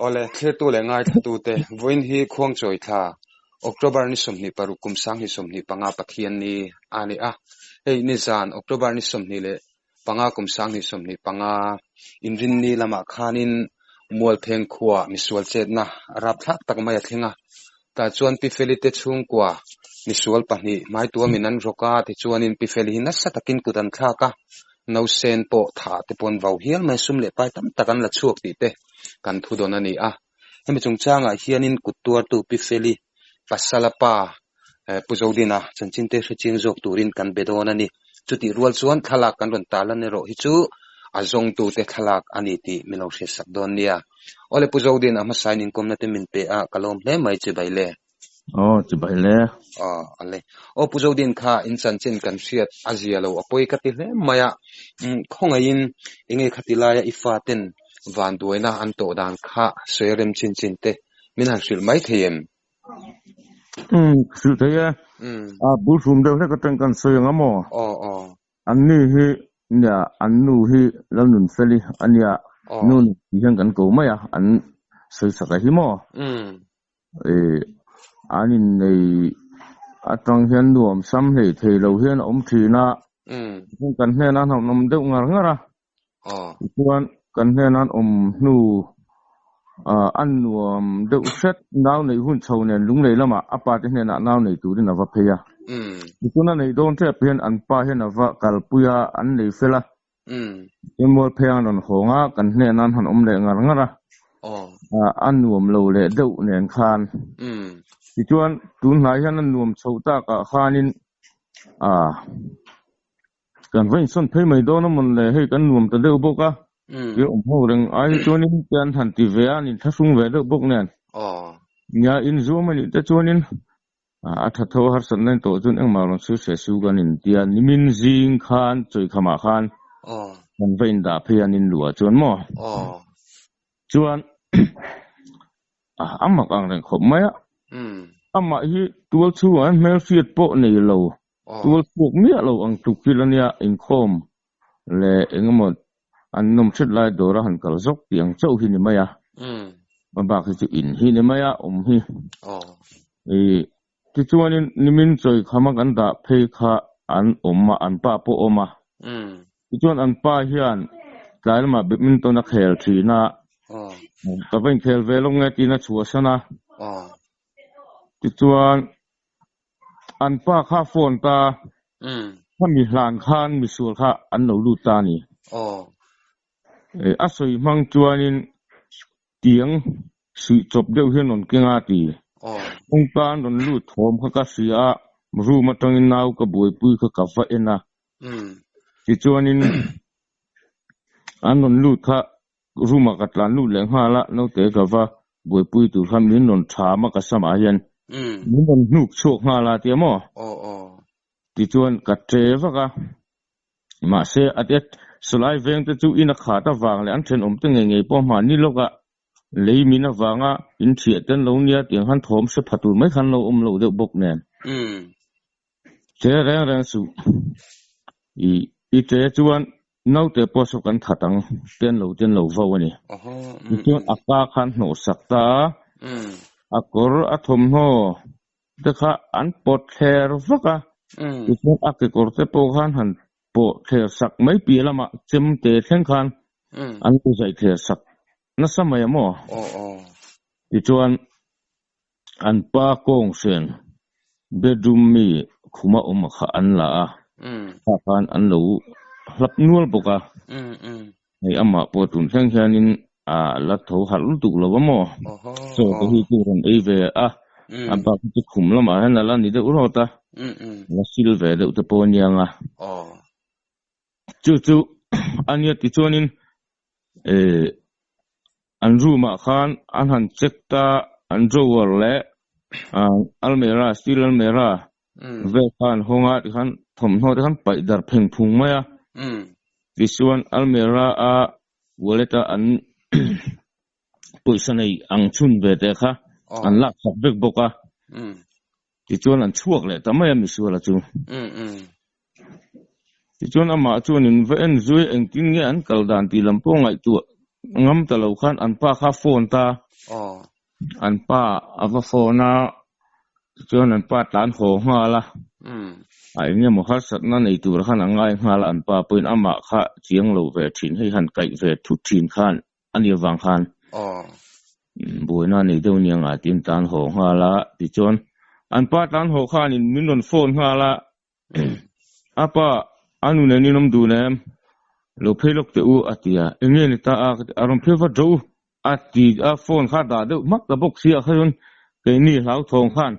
Awle, thlirtu leh ngaithlatute, vawiin hi Khuangchawi thla, October ni 26 kum 2025 Pathian ni a ni a. Hei nizan October ni 25 kum 2025 Inrinni lamah khanin Mualpheng khuaa misual chetna rapthlak tak mai a thleng a. Tah chuan Pi Feli te chhungkua misual pahnih hmaituamin an rawk a, tichuanin Pi Feli hi nasa takin kut an thlak a, nausen pawh thah te pawh an vau hial mai, sum leh pai tam tak an la chhuak tih te kan thu dawn a ni a. Hemi chungchangah hianin kut tuartu Pi Feli pasala pa Pu Zodina chanchin te hre chiang zawk turin kan be dawn a ni. Chutih rual chuan thlalak kan rawn tarlan erawh hi chu a zawngtute thlalak a ni tih min lo hriatsak dawn nia. Awle Pu Zodin a hmasain inkawmna te min pe a, ka lawm hle mai chibai le. Aw chibai le. Aw ale. Aw Pu Zodin kha in chanchin kan hriat a zia lo a pawi ka ti hle mai a. Khawngaihin enge khati laia i faten vanduaina an tawh dan kha sawi rem chin chin te min han hrilh mai thei em? Umm hrilh thei e. A bul hrum deuh hlek atang kan sawi ang a maw? Aw aw. An ni hi nia an nu hi Lalnunfeli a nia nu ni tih hian kan ko mai a an sawi sak a hi maw? Ih an innei atang hian nuam sam hlei thei lo hian a awm thin a. Kan hnenah an han awm deuh ngar ngar a. Tichuan kan hnenah an awm hnu an nuam deuh hret nau neih hun chho nen lunglei lamah a pa te hnenah nau nei turin a va phei a. Tichuan a nei dawn tep hian an pa hian a va kalpui a, an nei fel a. Tin Mualphei an rawn hawng a, kan hnenah an han awm leh ngar ngar a. A nuam lo leh deuh nen khan. Tichuan tunhnai hian a nuam chho takah khanin Kan va insawn phei mai dawn a mawn le, hei kan nuam ta deuh bawk a, kei awm ho reng ai hi chuanin te an han ti ve a, an inthlahrung ve deuh bawk nen. Nia inzuam a nih te chuanin a tha tho a harsatna in tawh chuan engmah rawn sawi hreh su kan intia, nimin zing khan chawikhamah khan kan va indah phei a an inluah chuan maw? Chuan a mak ang reng khawp mai a, amah hi tual chhungah hian hmelhriat pawh nei lo. Tual chhuak miah lo ang tluk thil a nia, inkhawm leh eng emaw an nawm hret lai dawr a han kal zawk tih ang chauh hi ni mai a. A bak hi chu in hi ni mai a, awm hi. Ih, tichuanin nimin chawi khama kan dah phei kha an awm a, an pa pawh awm a. Tichuan an pa hian tlai lamah badminton a khel thin a, ka va inkhel ve lawk nge tiin a chhuahsan a. Tichuan An pa kha phone ta khami hlan khan misual kha an lo lut ta a ni. A sawi hmang chuanin tiang suih chawp deuh hian rawn keng a ti. Kawngka an rawn lut thawm kha ka hria a, room atangin nau ka buaipui kha ka va en a. Tichuanin an rawn lut kha Room ah ka tlan lut leh nghal a, naute ka va buaipui tur khan min rawn tham a ka samah hian min rawn hnuk chhuak nghal a tia maw? Tichuan ka tre vak a, mahse a tia sawlai veng te chu in a khat avang leh an thenawm te ngei ngei pawh hmanni lawkah lei min avanga in thiah te an lo nia tiang khan thawm hre pha tur mai khan lo awm lo deuh bawk nen. Che reng reng suh. I i che chuan naute pawh saw kan that ang ten lo ten lo vo a ni. Tichuan a ka khan hnawh sak ta a, a kawr a thawmhnaw te kha an pawt thler vak a, tichuan a kekawr te pawh khan han pawh thler sak mai piah lamah chem te thleng khan an lo zaih thler sak nasa mai a maw? Tichuan An pa kawng hren bedroom mi khuma awm kha an la a, tah khan an lo hlap nual bawk a, hei amah pawh tun thleng hianin a la tho harh lutuk lo a maw, chaw te hi chu rawn ei ve a, a bak hi chu khum lamah hian a la ni deuh rawt a, la sil ve deuh te pawh a niang a, chu chu a nia tichuanin eh. An room ah khan an han check ta an drawer leh almera steel almera vel kha an hawng a tikhan thawmhnaw te khan paih dar pheng phung mai a tichuan almera a wallet a an pawisa nei ang chhun ve te kha an lak sak vek bawk a tichuan an chhuak leh ta mai a misuala chu. Tichuan amah chuan in va en zui engtin nge an kal dan tih lam pawh ngaihtuah Ngam ta lo khan an pa kha phone ta. Aw. An pa a va phone a, tichuan an pa tlan haw nghal a. A eng emaw harsatna nei tur khan a ngai nghal a, an pa pawhin amah kha chiang lo ve thin, hei han kaih ve thut thin khan a nih avang khan buaina nei deuh nia ngah tiin tlan haw nghal a. Tichuan an pa tlan haw khanin min rawn phone nghal a. A pa, a nu nen in awm dun em? Lo phei lawk teh u, a ti a. Eng nge ni ta a? Ka ti a. Rawn phei vat rawh u, a ti a. Phone kha dah deuh hmak ta bawk si a kha chuan keini hlauthawng khan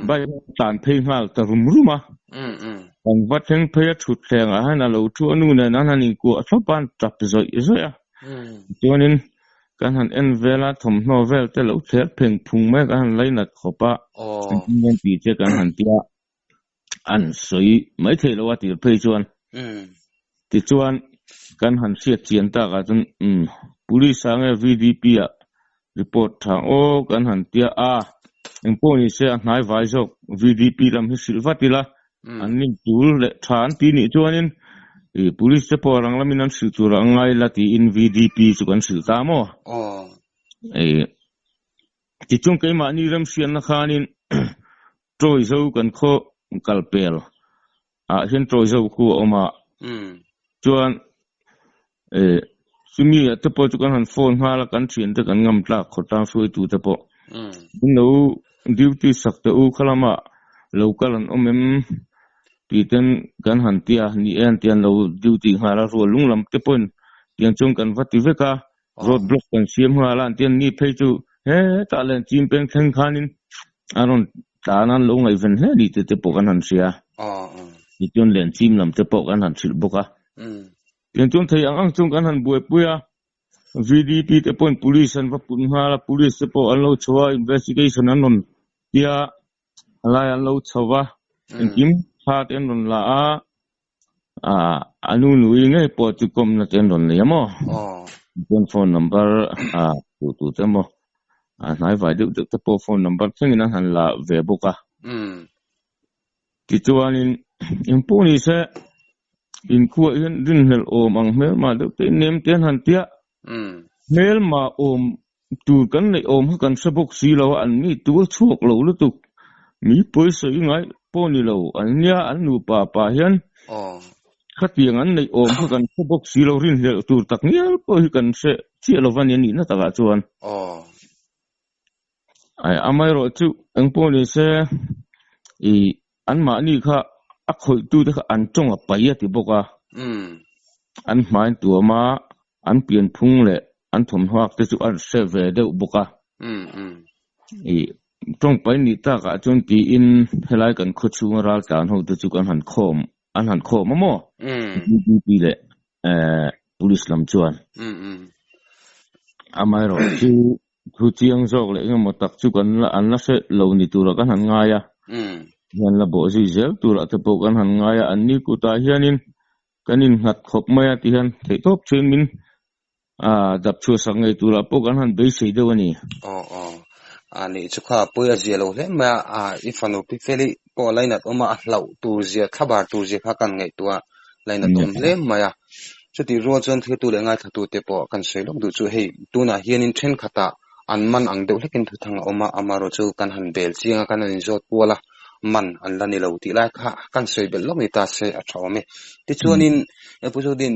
bike a tlan phei nghal ta rum rum a. Kan va thleng phei a thut thleng ah hian a lo thu a nu nen an han inkuah thlawp a, an tap zawih zawih a. Tichuanin kan han en vel a, thawmhnaw vel te lo thler pheng phung mai a, kan han lainat khawp a, engtin nge tih che kan han ti a. an sawi mai theih loh a tir phei chuan tichuan kan han hriat chian tak ah chuan umm police ah nge VDP ah report tha aw kan han tia a engpawh ni se a hnai vai zawk VDP lam hi hrilh vat ila an nin tul leh tha an ti nih chuanin ih police te pawh rang lamin an hrilh tur a ngai la tiin VDP chu kan hrilh ta maw ih tichuan keimahni remhriatna khanin Trawi zo kan khaw kal pel ah hian trawi zo khu a awm a, chuan eh chumi ah te pawh chu kan han phone nghal a, kan thian te kan ngam tlak khawtlang hruaitu te pawh min lo duty sak teh u khalam ah lo kal an awm em tih ten kan han ti a, ni e an ti a an lo duty nghal a, rual lung lam te pawhin tiang chuan kan va ti vek a, road block kan siam nghal a an ti a, ni phei chu hetah leh chim peng thleng khanin a rawn tlan a an lo ngaihven hle ni tih te pawh kan han hria tichuan len chim lam te pawh kan han hrilh bawk a tiang chuan thei ang ang chuan kan han buaipui a VDP te pawhin police an va put nghal a police te pawh an lo chho a investigation an rawn tia a lai an lo chho va engkim thla te an rawn la a Ah, a nu nui ngei pawh chu kawmna te an rawn nei a maw? Chuan phone number ah tu tu te maw? A hnai vai deuh deuh te pawh phone number thlengin an han la ve bawk a. Tichuanin engpawh ni se inkhuah hian rinhlelh awm ang hmelma deuh te in nem te an han tia. Hmelma awm tur kan neih awm kha kan hre bawk si lo a, an mi tur chhuak lo lutuk. Mi pawisa i ngai pawh ni lo, an nia an nupa pa hian khatiang an neih awm kha kan hre bawk si lo, rinhlelh tur tak ngial pawh hi kan hre chiah lo va ni a nihna takah chuan. Ai amaherawh chu engpawh ni se i anmahni kha a khawihtute kha an tawng a pai a ti bawk a, an hmain tuam a, an pianphung leh an thawmhnuak te chu an hre ve deuh bawk a. I tawng pai nih takah chuan tiin helai kan khawchhunga raltlan ho te chu kan han khawm an han khawm a maw? DGP leh Police lam chuan. Amaherawh chu Thu chiang zawk leh engemaw tak chu kan la an la hre lo ni turah kan han ngai a, an la bawh zui zel turah te pawh kan han ngai a, anni kutah hianin kan innghat khawp mai a ti hian theihtawp chuan min ah dap chhuah sak ngei turah pawh kan han beisei deuh a ni. Aw aw a nih chu kha pawi a zia lo hle mai a, ah i fanu pi feli pawh a lainat awm a, a hlauh tur zia thlabar tur zia kha kan ngaihtuah lainat awm hle mai a. Chutih rual chuan thiltu leh ngaithlatute pawh kan sawi lawk duh chu hei tunah hianin thenkhatah an man ang deuh hlekin thuthang a awm a, amaherawh chu kan han bel chiang a, kan han inzawt kual a, man an la ni lo tih lai kha kan sawi belh lawk ni ta se a tha awm e. Tichuanin e Pu Zodin,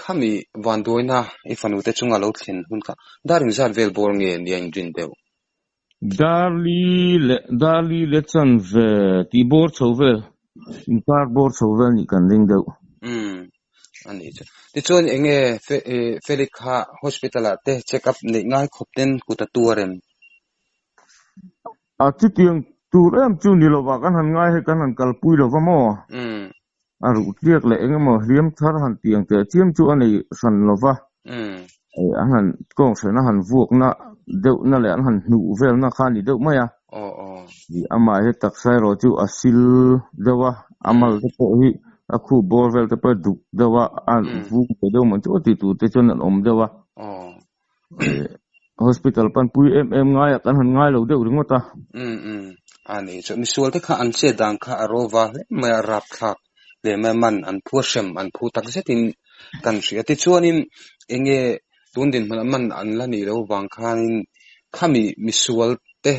khami vanduaina i fanute chunga lo thlen hun kha dar inzat vel bawr nge nia inrin deuh? Darli leh Darli leh chanve tih bawr chho vel, inkar bawr chho vel nih kan ring deuh. Umm, a nih chu. Tichuan eng nge Felix kha hospital ah te check up neih ngai khawp ten kut a tuar em? A chutiang tur em chu ni lovah kan han ngai hei kan han kalpui lova maw? Umm. A ruh tliak leh eng emaw hliam thar han tiang teh chiam chu a nei hran lo va, an han kawng hran a han vuakna deuhna leh an han hnuh velna kha a ni deuh mai a. Amah hi taksa erawh chu a sil deuh a, a mal te pawh hi a khup bawr vel te pawh a duk deuh a, a vung ve deuh maw chu a ti tur te chuan an awm deuh a. Hospital panpui em em ngai a kan han ngai lo deuh ringawt a. Umm umm a ni chu misual te kha an chet dan kha a rova hle mai a rapthlak hle mai a man an phu a hrem an phu tak zetin kan hria tichuanin enge. Tun dinhmunah man an la nih loh vang khanin khami misual te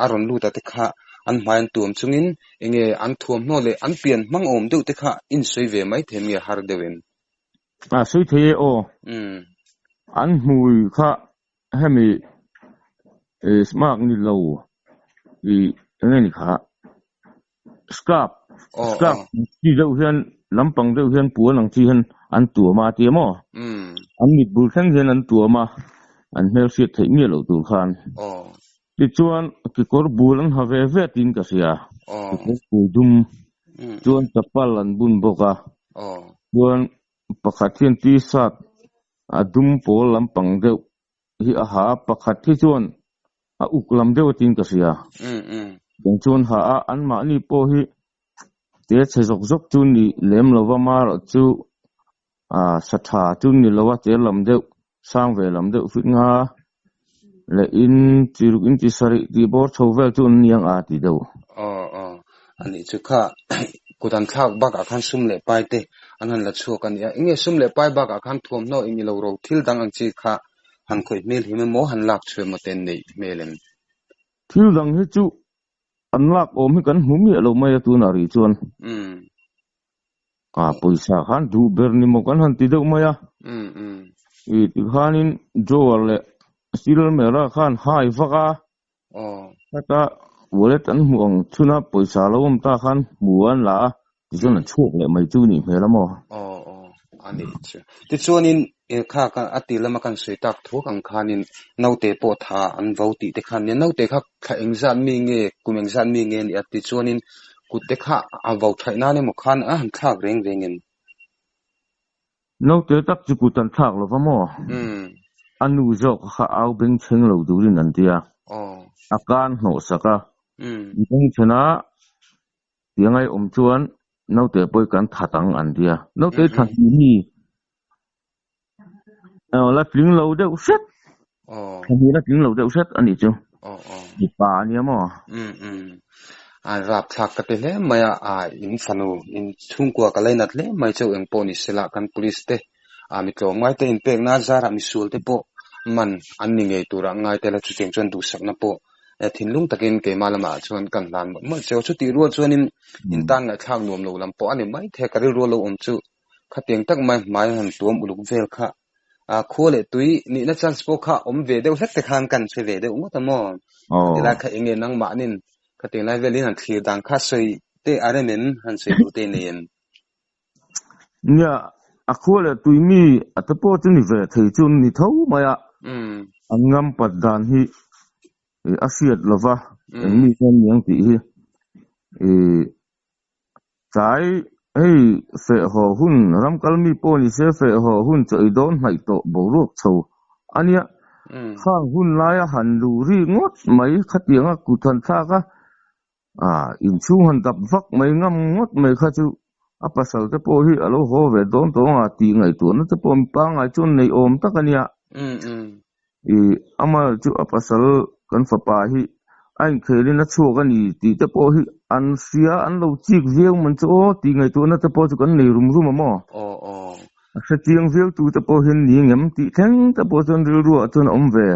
a rawn lut a te kha an hmai an tuam chungin enge an thuamhnaw leh an pian hmang awm deuh te kha insawi ve mai thei nge har deuh em? A sawi thei e aw. An hmui kha hemi smark ni lo ih enge ni kha scarf scarf chi deuh hian lampang deuh hian puan ang chi hian an tuam a a ti a maw? An mit bul thleng hian an tuam a, an hmel hriat theih miah loh tur khan. Tichuan kekawr bul an ha ve ve tiin ka hria, kekawr bul dum chuan chapal an bun bawk a, chuan pakhat hian t-shirt a dum pawl lampang deuh hi a ha a, pakhat hi chuan a uk lam deuh a tiin ka hria. Tiang chuan ha a, anmahni pawh hi te chhe zawk zawk chu ni lem lova marawh chu sa tha chu ni lo a, te lam deuh sang ve lam deuh fit nga leh in chi ruk in chi sarih tih bawr chho vel chu an niang a ti deuh. Aw aw anih chu kha kut an thlak bakah khan sum leh pai te an han la chhuak a nia, enge sum leh pai bakah khan thuamhnaw eng ilo ro thil dang ang chi kha han khawih hmel him emaw han lak chhuah emaw te neih hmel em? Thil dang hi chu an lak awm hi kan hmu miah lo mai a tunah rih chuan. A pawisa khan duh ber ni maw kan han ti deuh mai a. I tikhanin drawer leh silmera khan hai vak a. Heta wallet an hmuh ang chhuna pawisa lo awm ta khan hmu an la a, tichuan an chhuak leh mai chu nih hmel a maw? Aw aw a nih chu. Tichuanin kha ka a ti lama kan sawi tak thuak ang khanin naute pawh tha an vo tih te khan nia naute kha thla engzat mi nge kum engzat mi nge a nih a tichuanin kut te kha a vo thaih nan emaw khan a han thlak reng reng em? Naute tak chu kut an thlak lova maw? A nu zawk kha au bengchheng lo turin an ti a, a kan hnawh sak a, bengchhena tih angai awm chuan naute pawh hi kan that ang an ti a, naute thla hnih mi la tling lo deuh hret, thla hnih la tling lo deuh hret a nih chu, mipa a nia maw? A rapthlak ka ti hle mai a, a in fanu in chhungkua ka lainat hle mai chauh eng pawh ni sela kan police te a mi tlawmngai te inpekna zarah misual te pawh man an ni ngei turah ngai tel a chutiang chuan duhsakna pawh thinlung takin keimah lamah chuan kan hlan mawlh mawlh cheu a chutih rual chuanin in tan ngaihthlak nuam lo lam pawh a ni maithei ka rilru a lo awm chu khatiang tak mai hmai han tuam uluk vel kha a khua leh tui nihna chance pawh kha awm ve deuh hlek te khan kan hre ve deuh ngawt a maw? Khati lai kha enge nangmahnin khatiang lai velin han thlir dan kha sawi te a rem em han sawi duh te nei em? Nia, a khua leh tui mi a te pawh chu ni ve thei chu an ni tho mai a, an ngam pat dan hi a hriat lova eng mi hian niang tih hi ih Tlai hei feh haw hun ram kal mi pawh ni se feh haw hun chaw i dawn hnaih tawh boruak chho a nia. Khang hun laia han luh ri ngawt mai khatianga kut han thlak a, inchhung han dap vak mai ngam ngawt mai kha chu a pasal te pawh hi a lo haw ve dawn tawh anga tih ngaihtuahna te pawh mi pangngai chuan nei awm tak a nia. Ih, amah chu a pasal kan fapa hi a inkhelin a chhuak a ni tih te pawh hi an hria, an lo chik viau man chu aw tih ngaihtuahna te pawh chu kan nei rum rum a maw? Aw aw. A hre chiang viau tu te pawh hian ni ngem tih thleng te pawh chuan rilruah chuan a awm ve.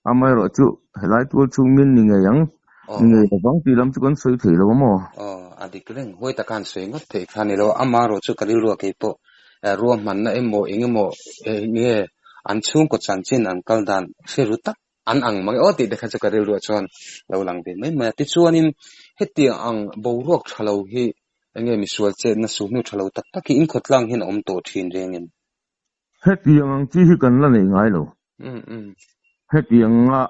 Amaherawh chu helai tual chhung min ni ngei ang, ni ngei lovang tih lam chu kan sawi thei lo a maw? Aw, a dik reng. Huai taka han sawi ngawt theih kha a ni lo. Amaherawh chu ka rilruah kei pawh ruahmanna emaw eng emaw nge an chhungkaw chanchin an kal dan hre ru tak an ang mang e aw tih te kha chu ka rilruah chuan lo lang ve mai mai a. Tichuanin hetiang ang boruak tha lo hi enge misual chetna suhnu tha lo tak tak hi inkhawtlang hian a awm tawh thin reng em? Hetiang ang chi hi kan la nei ngai lo. Hetianga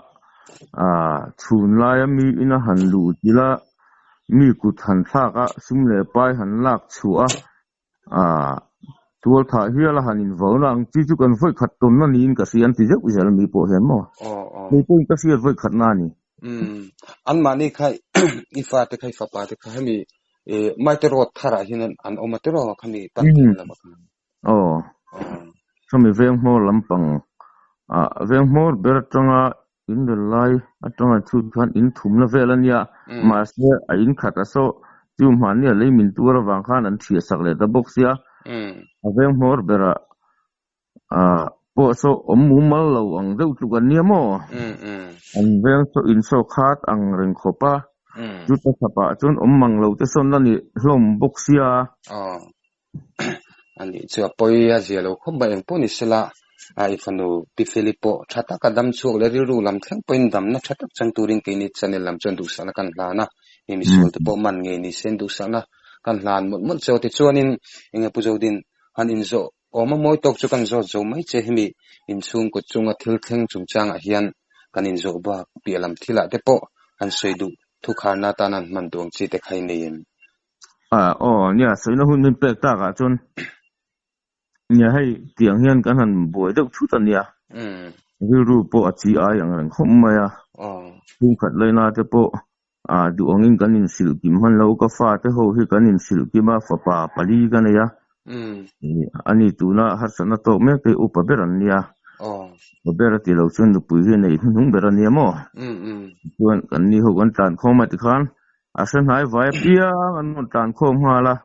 chhun laia mi ina han luh tila mi kut han thlak a, sum leh pai han lak chhuah a, Aaa, tual thah hial a han invauna ang chi chu kan vawi khat tawnna niin ka hria an ti zeuh zel mi pawh hian maw? Aw, aw. Kei pawhin ka hriat vawi khatna a ni. Umm, anmahni kha i fate kha i fapa te kha hemi Maite Road tharah hian an awm a tiraw khami pan thim lamah khan? Aw, khami Venghmawr lampang ah Venghmawr ber atanga in rel lai atanga chhut khan in thumna vel a nia, mahse a in khat a saw chu hmanni a lei min tuar avang khan an thiah sak leh ta bawk sia, a Venghmawr berah ah. Pawh saw awm mumal lo ang deuh tluk an nia maw? An veng saw in saw khat ang reng khawp a, chuta chhapah chuan awm mang lo te sawn la ni hlawm bawk sia. Aw, a nih chu a pawi a zia lo khawp mai engpawh ni sela, i fanu Pi Feli pawh tha taka dam chhuak leh rilru lam thleng pawhin damna tha tak chang turin keini channel lam chuan duhsakna kan hlan a, hei misual te pawh man ngei ni sen duhsakna kan hlan mawlh mawlh che aw. Tichuanin enge Pu Zodin han inzawh Awm a mawi tawk chu kan zawt zo mai che hemi inchhungkaw chunga thil thleng chungchangah hian kan inzawh bak piah lam thilah te pawh an sawi duh thukharna atan an hman duh ang chi te kha i nei em? A, aw, nia, sawina hun min pek takah chuan nia hei tiang hian kan han buai deuh thut a nia. Rilru pawh a chi ai ang reng khawp mai a. Chhungkhat laina te pawh A duh angin kan inhrilh kim hman lo, ka fate ho hi kan inhrilh kim a, fapa pali ka nei a, ani tuna harsatna tawk mek te hi upa ber an nia, upa ber a ti lo chuan nupui hi a nei hnuhnung ber a nia maw? Chuan kan ni ho kan tlan khawm a tikhan a hre hnai vai apiang an rawn tlan khawm nghal a,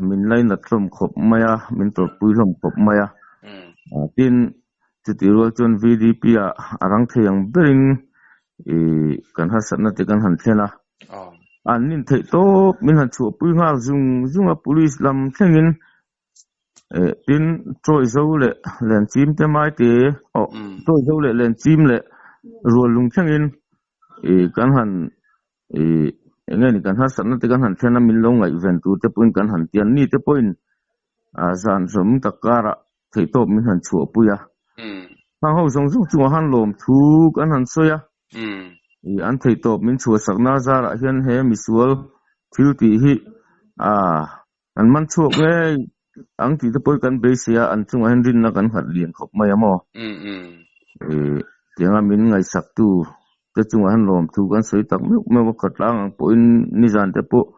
min lainat hlawm khawp mai a, min tawrhpui hlawm khawp mai a, tin Chutih rual chuan VDP ah a rang thei ang berin ih kan harsatna te kan han thlen a. An nin theih tawp min han chhuahpui nghal zung zung a police lam thlengin eh tin Troy zo leh Lenchim te mai te aw Troy zo leh Lenchim leh Ruallung thlengin ih kan han ih eng nge ni kan harsatna te kan han thlen a min lo ngaihven tur te pawhin kan han ti a ni te pawhin ah zan zawm tak karah Theihtawp min han chhuahpui a. Hang ho zawng zawng chungah han lawmthu kan han sawi a. I an theihtawp min chhuahsakna zarah hian he misual thil tih hi a an man chhuak ngei ang tih te pawh hi kan beisei a, an chungah hian rinna kan nghat lian khawp mai a maw? I tianga min ngaihsaktu te chungah hian lawmthu kan sawi tak meuh meuh a, khatlang ang pawhin nizan te pawh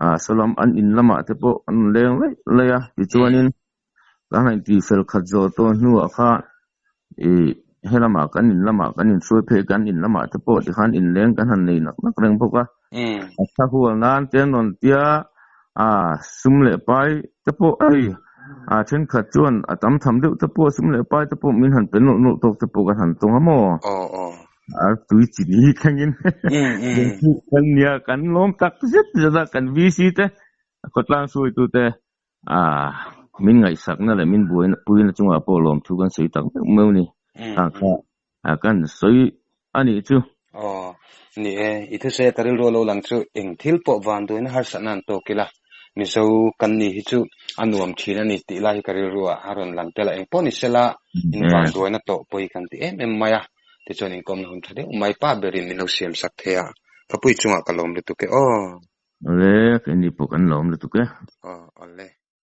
a sawlam an in lamah te pawh an rawn leng laih laih a, tichuanin Kan han intih fel khat zawh tawh hnuah kha ih helamah kan in lamah kan inhruai phei kan in lamah te pawh tikhan inleng kan han nei nak nak reng bawk a. A thla hual nan te an rawn tia a sum leh pai te pawh hei a thenkhat chuan a tam tham deuh te pawh sum leh pai te pawh min han pe nawlh nawlh tawk te pawh kan han tawng a maw. A tui chi ni thlengin kan nia kan lawm tak zet zet a kan VC te khawtlang hruaitute A, min ngaihsakna leh min buaina puina chungah pawh lawmthu kan sawi tak meuh meuh ni. A kha a kan sawi a nih chu. Aw, ni e, i thusawi a ka rilru a lo lang chu eng thil pawh vanduaina harsatna an tawk ila, Mizo kan ni hi chu a nuam thin a ni tih lai hi ka rilru ah a rawn lang tel a, eng pawh ni sela in vanduaina tawh pawi kan ti em em mai a, tichuan inkawmna hun tha deuh mai pa berin min lo siam sak thei a, ka pui chungah ka lawm lutuk e aw. Awle, keini pawh kan lawm lutuk e. Aw, awle.